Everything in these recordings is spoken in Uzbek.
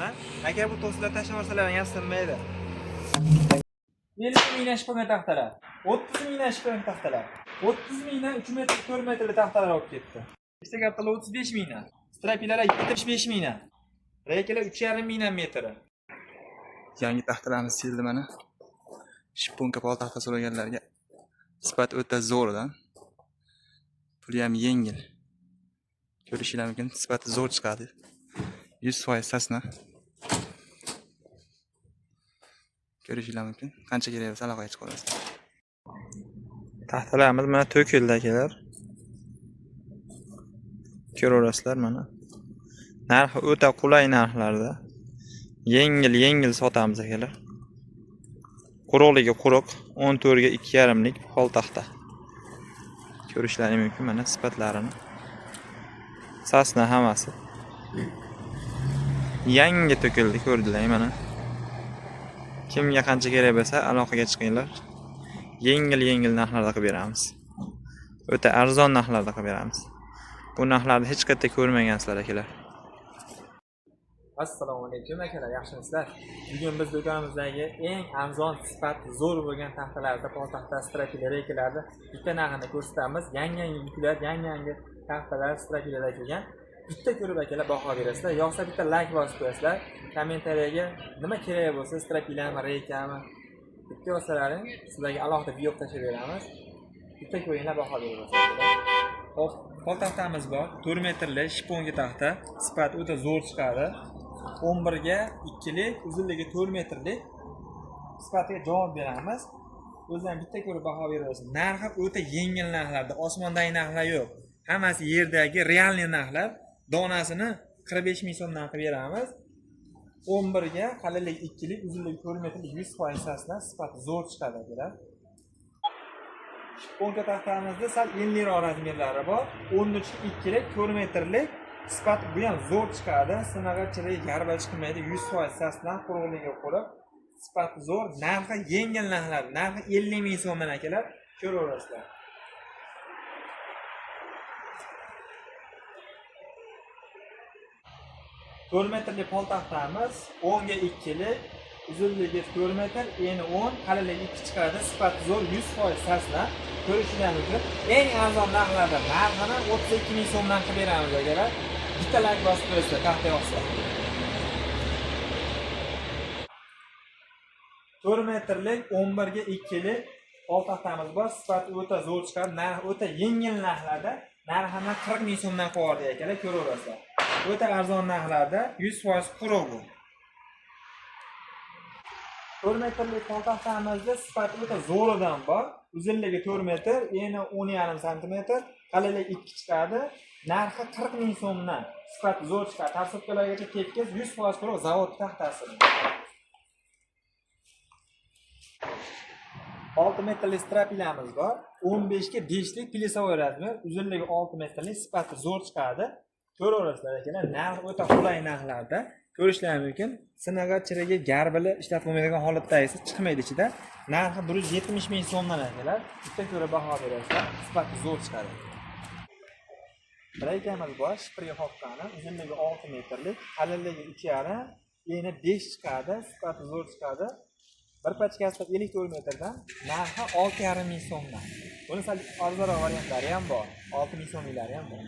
Mana aka, bu to'siqlar tashlab yuborsalar ham sinmaydi. 50 mingdan shpon taxtalar, 30 mingdan shpon taxtalar, 30 mingdan 3 metr 4 metrli taxtalar olib ketdi. Ikkita kattalar 35 mingdan, strapilar 75 mingdan, reykalar 3,5 mingdan metri. Yangi taxtalarimiz keldi mana. Shponka pol taxta so'raganlarga sifat o'ta zo'rdan. Puli ham yengil. Ko'rishinglar mumkin, sifati zo'r chiqadi. 100% sasna. Ko'rishinglar mumkin. Qancha kerak bo'lsa aloqaga chiqa olasizlar. Taxtalarimiz mana to'kildi akalar. Ko'raverasizlar mana. Narxi o'ta qulay narxlarda. Yengil yengil sotamiz akalar. Quruqligi quruq, 14 ga 2,5 lik pol taxta. Ko'rishlaring mumkin mana sifatlarini. Sasna hammasi. Yangi to'kildi, ko'rdilar mana. Kimga qancha kerak bo'lsa aloqaga chiqinglar. Yengil yengil narxlarda qilib beramiz. O'ta arzon narxlarda qilib beramiz. Bu narxlarni hech qayerda ko'rmagansizlar akalar. Assalomu alaykum akalar, yaxshimisizlar? Bugun biz do'konimizdagi eng arzon, sifat zo'r bo'lgan taxtalarda, pol taxta, strapilar, reykalarni bitta narxini ko'rsatamiz. Yangi-yangi yuklar, yangi-yangi taxtalar, strapilar kelgan. Bitta ko'rib akalar baho berasizlar. Yoqsa bitta like bosib qo'yasizlar. Kommentariyaga nima kerak bo'lsa, strapilarmi, reykami bitta yozsalaring, sizlarga alohida video tashlab beramiz. Bitta ko'ringlar, baho berasizlar. Hop, pol taxtamiz bor. 4 metrli shponga taxta. Sifat o'ta zo'r chiqadi. 11 ga 2lik, uzunligi 4 metrlik. Sifatiga javob beramiz. O'zdan bitta ko'rib baho berasiz. Narxi o'ta yengil narxlarda, osmondagi narxlar yo'q. Hammasi yerdagi realniy narxlar. Donasini 45 ming so'mdan qilib beramiz. 11 ga qalinligi 2lik, uzunligi 4 metrlik 100% sasna, sifati zo'r chiqadi akalar. Shponka taxtamizda sal enliroq razmerlari bor. 13 2lik 4 metrlik, sifat bu ham zo'r chiqadi. Sinag'i chirigi garba chiqmaydi. 100% sasna, quruqligiga quruq. Sifati zo'r, narxi yengil narxlar. Narxi 50 ming so'mdan akalar, ko'raverasizlar. To'rt metrli pol taxtamiz 10 ga 2lik, uzunligi 4 metr, eni 10, qalinligi 2 chiqadi. Sifati zo'r, 100% sasna. Ko'rishinglar mumkin. Eng arzon narxlarda, narxini 32 ming so'mdan qilib beramiz akalar. Bitta like bosib qo'yasizlar, taxta yoqsa. 4 metrlik 11 ga 2lik pol taxtamiz bor. Sifati o'ta zo'r chiqadi. Narx o'ta yengil narxlarda. Narxini 40 ming so'mdan qilib yubordik akalar, ko'raverasizlar. O'ta arzon narxlarda, 100% quruq bu. 4 metrlik pol taxtamizda sifati o'ta zo'ridan bor. Uzunligi 4 metr, eni 10,5 santimetr, qalinligi 2 chiqadi. Narxi 40 ming so'mdan. Sifati zo'r chiqadi. Tarsotkalargacha tekis, 100% quruq zavod taxtasi. 6 metrli strapilamiz bor. 15 ga 5 lik plyusovой razmer, uzunligi 6 metrlik, sifati zo'r chiqadi. Ko'raverasizlar akalar, narx o'ta qulay narxlarda. Ko'rishlar mumkin. Sinag'i, chirigi, garbili ishlatib bo'lmaydigan holatdagisi chiqmaydi ichida. Narxi 170 ming so'mdan akalar. Bitta ko'rib baho berasizlar. Sifati zo'r chiqadi. Reykamiz bor, shpirga qoqqani, uzunligi 6 metrlik, qalinligi 3,5, eni 5 chiqadi, sifati zo'r chiqadi. Bir pachkasi 54 metrdan, narxi 6,5 ming so'mdan. Buni sal arzonroq variantlari ham bor, 6 ming so'mliklari ham bor.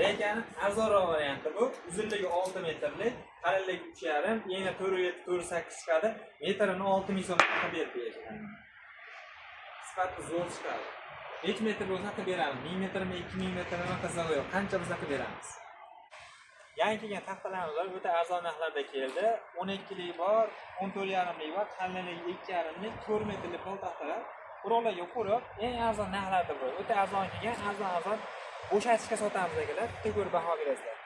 Reykani arzonroq varianti bu. Uzunligi 6 metrlik, qalinligi 3,5, eni 4,7, 4,8 chiqadi. Metrini 6 ming so'mdan qilib berib beradi. Sifati zo'r chiqadi. 5 metr bo'lsa qilib beramiz. 1000 metrmi, 2000 metrmi qizig'i yo'q. Qancha bo'lsa qilib beramiz. Yangi kelgan taxtalarimiz bor, o'ta arzon narxlarda keldi. 12lik bor, 14,5lik bor, qalinligi 2,5lik, 4 metrli pol taxtalar. Quruqlarga quruq, eng arzon narxlarda bu. O'ta arzon kelgan, arzon bo'shatishga sotamiz akalar. Bitta ko'rib baho berasizlar.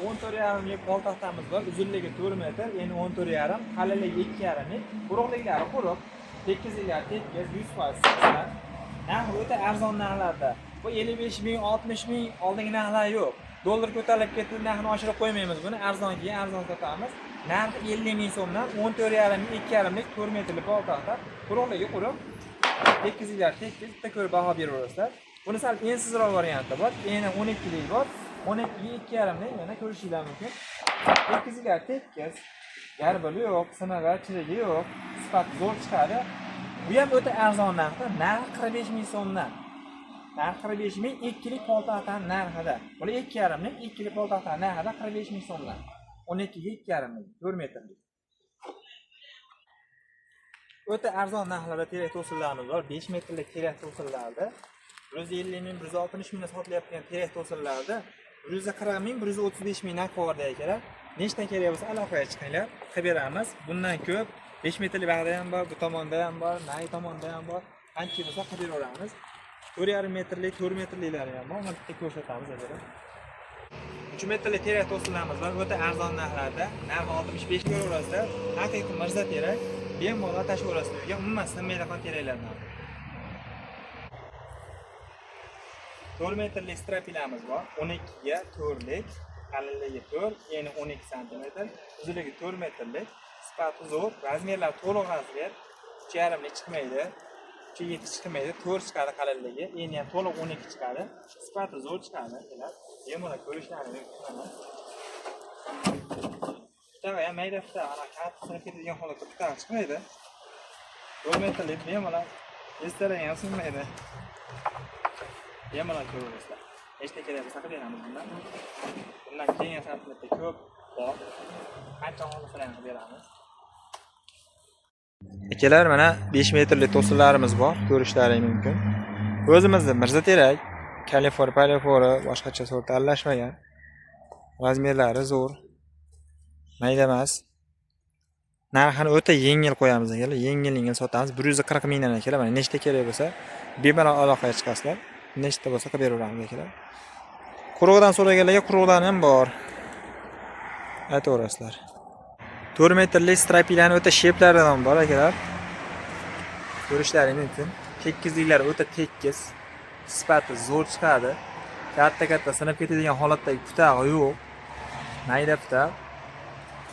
O'n to'rt yarimlik pol taxtamiz bor, uzunligi 4 metr, eni 14,5, qalinligi 2,5lik, quruqliklari quruq, tekizliklari tekis, 100% sasna. Narxi o'ta arzon narxlarda. Bu 55 ming, 60 ming oldingi narxlar yo'q. Dollar ko'tarilib ketdi, narxini oshirib qo'ymaymiz. Buni arzon kelgan, arzon sotamiz. Narxi 50 ming so'mdan, 14,5 ming, 2,5lik 4 metrli pol taxta. Quruqligi quruq, tekizliklar tekis, bitta ko'rib baho beraverasizlar. Buni sal ensizroq varianti bor. Eni 12 lik bor. 12 ga 2,5 lik, mana ko'rishinglar mumkin. Tekizliklar tekis. Garbili yo'q, sinig'i, chirigi yo'q. Sifati zo'r chiqadi. Bu ham o'ta arzon narxda, narxi 45 ming so'mdan. Narxi 45 ming, ikkilik poltaxtani narxida. Bular 2,5 lik, ikkilik poltaxtani narxida 45 ming so'mdan. 12 ga 2,5 lik, 4 metrlik. O'ta arzon narxlarda terak to'sinlarimiz bor. 5 metrlik terak to'sinlarda 150 ming, 160 mingdan sotilayotgan terak to'sinlarda 140 ming, 135 mingdan qo'yardi akalar. Nechta kerak bo'lsa aloqaga chiqinglar, qilib beramiz. Bundan ko'p 5 metrlik bag'da ham bor, bu tomonda ham bor, nari tomonda ham bor. Qancha bo'lsa qilib beraveramiz. 4,5 metrlik, 4 metrliklari ham bor. Uni bitta ko'rsatamiz akalar. 3 metrlik terak to'sinlarimiz bor, o'ta arzon narxlarda. Narxi 65 ko'raverasizlar. Haqiqiy mirza terak, bemalol tashlayverasizlar uyga, umuman sinmaydigan teraklardan. 4 metrlik strapilamiz bor. 12 ga 4 lik, qalinligi 4, eni 12 sm, uzunligi 4 metrlik. Sifati zo'r, razmerlar to'liq razmer. 3,5 lik chiqmaydi. 3,7 chiqmaydi, 4 chiqadi qalinligi, eni ham to'liq 12 chiqadi. Sifati zo'r chiqadi, akalar. Bemalol ko'rishlari mumkin mana. Putag'i ham mayda putag'i, ana qattiq sinib ketadigan holatda putag'i chiqmaydi. 4 metrlik bemalol estalang ham sinmaydi. Bemalol ko'raverasizlar. Nechta kerak bo'lsa qilib beramiz bundan. Bundan keyingi santimetrda ko'p bor. Qancha xohlasalar ham qilib beramiz. Akalar, mana 5 metrlik to'sinlarimiz bor, ko'rishlaring mumkin. O'zimizda mirza terak, kalifor, palifori boshqacha sort aralashmagan. Razmerlari zo'r. Mayda emas. Narxini o'ta yengil qo'yamiz akalar, yengil-yengil sotamiz. 140 mingdan akalar, mana nechta kerak bo'lsa bemalol aloqaga chiqasizlar. Nechta bo'lsa qilib beraveramiz akalar. Quruqdan so'raganlarga quruqdan ham bor. Aytaverasizlar. 4 metrlik strapilani o'ta sheplaridan ham bor akalar. Ko'rishlaring mumkin. Tekizliklari o'ta tekis. Sifati zo'r chiqadi. Katta-katta sinib ketadigan holatdagi putag'i yo'q. Mayda putaq.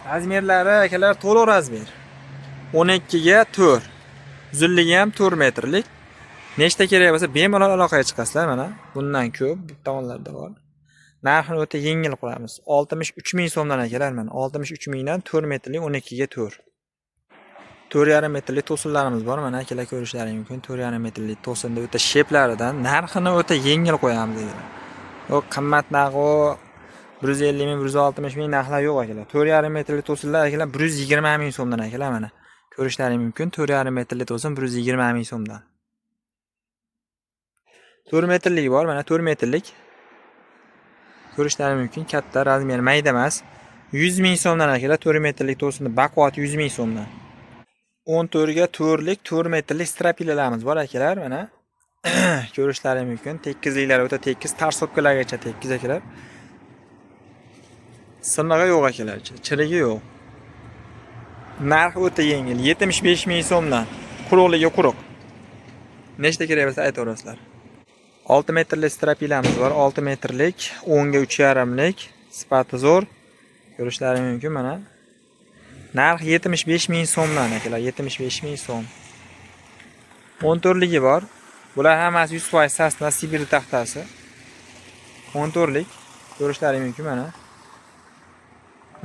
Razmerlari akalar to'liq razmer. 12 ga 4. Uzunligi ham 4 metrlik. Nechta kerak bo'lsa bemalol aloqaga chiqasizlar mana. Bundan ko'p bu tomonlarda bor. Narxini o'ta yengil qo'yamiz. 63 ming so'mdan akalar mana. 63 mingdan 4 metrlik 12 ga 4. 4,5 metrlik to'sinlarimiz bor mana akalar, ko'rishlaring mumkin. 4,5 metrlik to'sinda o'ta sheplaridan narxini o'ta yengil qo'yamiz akalar. Yo'q, qimmat narx u 150 ming, 160 ming narxlar yo'q akalar. 4,5 metrlik to'sinlar akalar 120 ming so'mdan akalar mana. Ko'rishlaring mumkin. 4,5 metrlik to'sin 120 ming so'mdan. 4 metrlik bor mana, 4 metrlik. Ko'rishlaring mumkin, katta razmer, mayda emas. 100 ming so'mdan akalar, 4 metrlik to'sinni baquvvat 100 ming so'mdan. 14 ga 4 lik 4 metrlik strapilalarimiz bor akalar mana. Ko'rishlaring mumkin. Tekizliklari o'ta tekis, tarsopkalargacha tekis akalar. Sinig'i yo'q akalar, chirigi yo'q. Narxi o'ta yengil, 75 ming so'mdan. Quruqligi quruq. Nechta kerak bo'lsa aytaverasizlar. 6 metrlik strapilamiz bor, 6 metrlik, 10 ga 3,5 lik, sifati zo'r. Ko'rishlaring mumkin mana. Narx 75 ming so'mdan akalar, 75 ming so'm. 14 ligi bor. Bular hammasi 100% sosna Sibir taxtasi. 14 lik ko'rishlaring mumkin mana.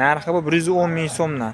Narxi bu 110 ming so'mdan.